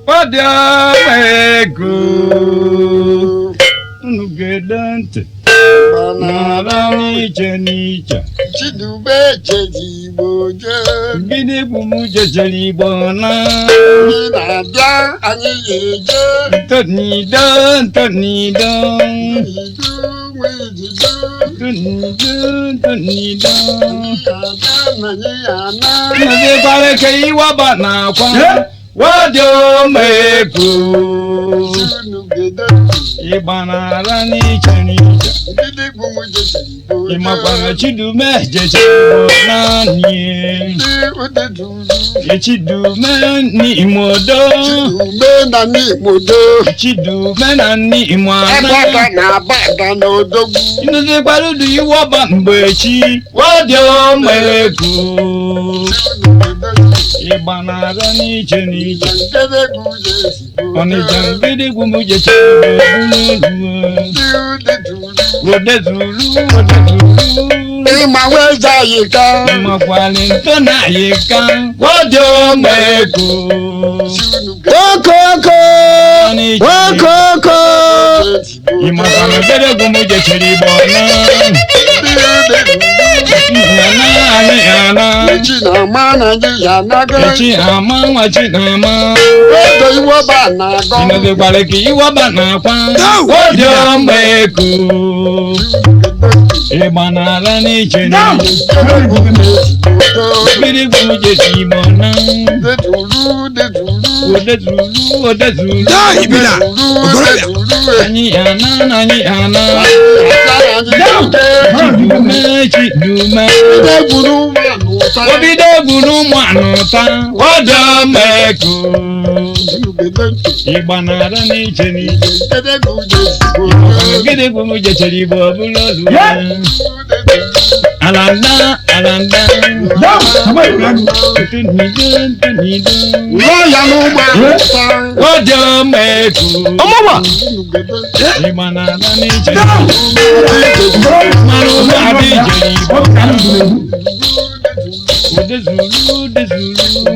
Ọdịọma ego unu ga-ede ntị n'ala n'iche n'iche. Chidube jezi Igbo jee. Gịnị bụ m jejere Igbo na Anyị na-abịa, anyị ga-eje. Ntonido, ntonido. Idu nwe ijidu. Ntonido, ntonido. Anyị ga-abịa na anyị ga-ana. Nnazikwara ka iwaba na-akwa. Ọdịọma ego Unu ga-ede ntị. ịgba n'ala n'iche n'iche. Ndị bụ m jeziri Igbo jee. Ịmakwara Chidume jejere Igbo naanị. Ndị ude duru. Chidume n'Imodo. Chidume na n'Imodo. Chidume na n'Imo Agbada ana. na agbada n'odogwu. Nzikwara udu iwọba mgbe chi. Ọdịọma ego Unu ga-ede ntị. ịgba n'ala n'iche n'iche. Ngedegwu jezi Igbo Ọnịcha jee. ngedegwu m jechere Igbo. Ndị ude duru. Odezuru, odezuru. Ịma wee anyị ka. Ịmakwali ntọ na ayịka. Ọdịọma ego. Okoko! Okoko! Ịmakwala ngedegwu m jechere Igbo na. Echi na-ama na gị ya anago. Echi ama nwa chi na-ama. Odo iwọba na-agọ. Ịnọdụkwara ka iwọba na-akwa. Ọdịọma ego. Ịgba n'ala n'iche n'iche. Mmiri gwụ jesi Igbo na. Odezuru, odezuru. Daa ibila okorobịa. Anyị ana na anyị ana. Chidume, chidume. Obido gburu ụmụ anụta. Ọdịọma ego. Ịgba n'ala n'iche n'iche. Gịnị bụ m jechere Igbo ọbụla olu? Alanda, alanda. Ntunido, ntunido. Ọdịọma ego. Ọmụgwọ! Ịgba n'ala n'iche n'iche. Mmanụ ụgbọ adị ijere Igbo. Odezuru, odezuru.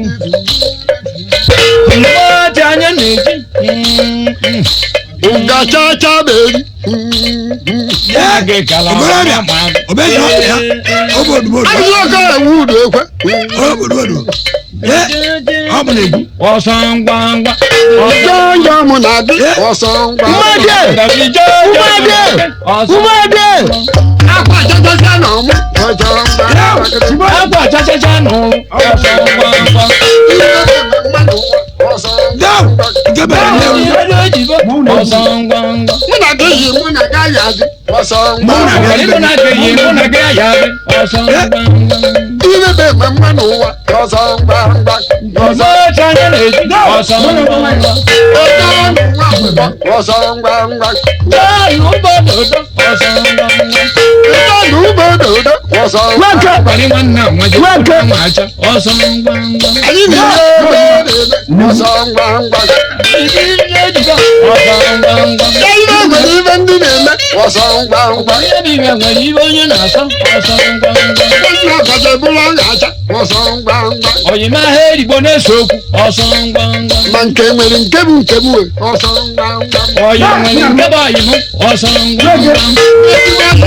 Mgbe ọcha anya na-eji. Ngachacha beri. Ya gị kala Okorobịa, obeghị ọbịa ya. Ọ bụ odubodu. Ajụjụ ọkọ ewu udu ekwe. Ọ bụ odubodu. Ee, ọ bụ na-egwu. Ọsọ ngwa ngwa. Ọjọ́ njọ mụ na gị ọsọ ngwa. Umeje! Umeje! Ọsọ. Umeje! Akwa chachacha na ọmụ ọjọ́ ngwa. Akwa chachacha nụ. Ọsọ ngwa ngwa. Ihe na-eme mmadụ nwa ọsọ Daw, ngwa. nke mere nne m. Ọsọ ngwa ngwa. Mụ na gị yi mụ na gị aya gị ọsọ ngwa. Mụ na gị. Mụ na gị yi mụ na gị aya gị. Ọsọ ngwa ngwa. Ihe na-eme mmadụ nwa ọsọ ngwa ngwa. Ọsọ ọcha anya na-eji. Ọsọ ngwa ngwa. Ọjọ́ nwa akwụkwọ ọsọ ngwa ngwa. Ee, ụgbọ dodo. Ọsọ ngwa ngwa. Ịjọ na ugbo dodo ọsọ ngwa Nwoke! ngwa. Kwari nwanne a nwa ji Nwoke! nwa acha. Ọsọ ngwa ngwa. Anyị na-eme ebe na-eme ọsọ ngwa ngwa. Ọsọ ngwa ngwa. Ya ihe nwere ibe ndị na-eme ọsọ ngwa ngwa. Onye bụ ibe nwere ibe onye na-asọ. Ọsọ ngwa ngwa. Onye ọkacha bụrụ ọnya-acha ọsọ ngwa ngwa. Oyimahịa erigbo na-ese okwu. Ọsọ ngwa ngwa. Ma nke nwere nke bụ nke bụ ọsọ ngwa ngwa. Oyi nwere nke bụ oyi mụ. Ọsọ ngwa ngwa.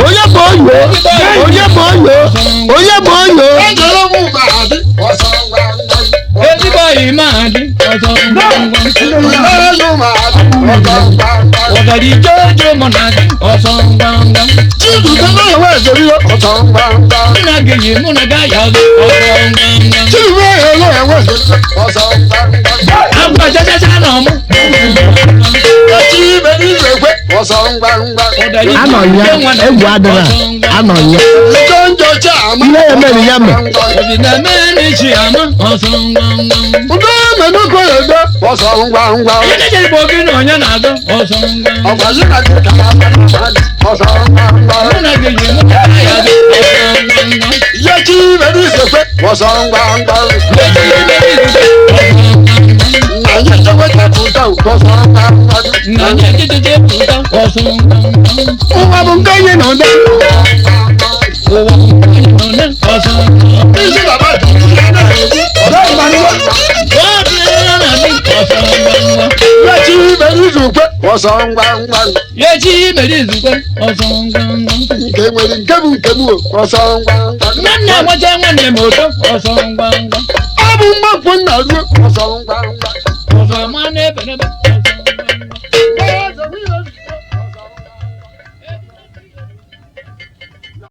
Onye bụ oyo? Onye bụ oyo? Onye bụ oyo? Ejere m ụba adị ọsọ ngwa ngwa. Ezigbo oyi ma adị. Ọsọ ngwa ngwa. Elu ma adị ọsọ ngwa ngwa. Ọgara ijojo mụ na gị. Ọsọ ngwa ngwa. Chibuike na-enwe ezeri ọsọ ngwa ngwa. Mụ na gị yi mụ na gị aya gị. Ọsọ ngwa ngwa. Chibuike na-enwe ezeri ọsọ ngwa ngwa. Agwa chachacha na ọmụ. Echi ibe n'izu ekwe ọsọ ngwa ngwa. Ọgara Anọ ya, egwu adịla. Anọ ya. Njọ njọ chi ama. Ihe ya mere ya mere. Obi na-eme n'ichi ama. Ọsọ ngwa ngwa. Udo menukwu edo ọsọ ngwa ngwa. Onye na-eche Igbo gị na onye na-azọ. Ọsọ ngwa ngwa. Ọgbazi na gị ka na-ama mmadụ ọsọ ngwa ngwa. Mụ na gị yi mụ na gị aya gị. Ọsọ ngwa ngwa. Ihe chi ibe n'izu ekwe ọsọ ngwa ngwa. Echi ibe n'izu ekwe. Ọsọ ngwa ngwa. Na anyị echeweta pụta ọsọ ngwa ngwa. Na anyị ejejeje pụta. Ọsọ ngwa ngwa. Ụwa bụ nke onye na ụdị. Ụwa nke anyị nọ na ọsọ ngwa ngwa. Isi baba jụrụ ya na-ebu ọsọ ngwa ngwa. Obi Izukwe ọsọ ngwa ngwa. Echi mere izukwe ọsọ ngwa ngwa. Nke nwere nke bụ nke m o, ọsọ ngwa ngwa. Nne m na-enweta nwanne m ụtọ ọsọ ngwa ngwa. Ọ bụ mgbapụ nna ruo ọsọ ngwa ngwa. Ọsọ ma na-ebe n'ebe.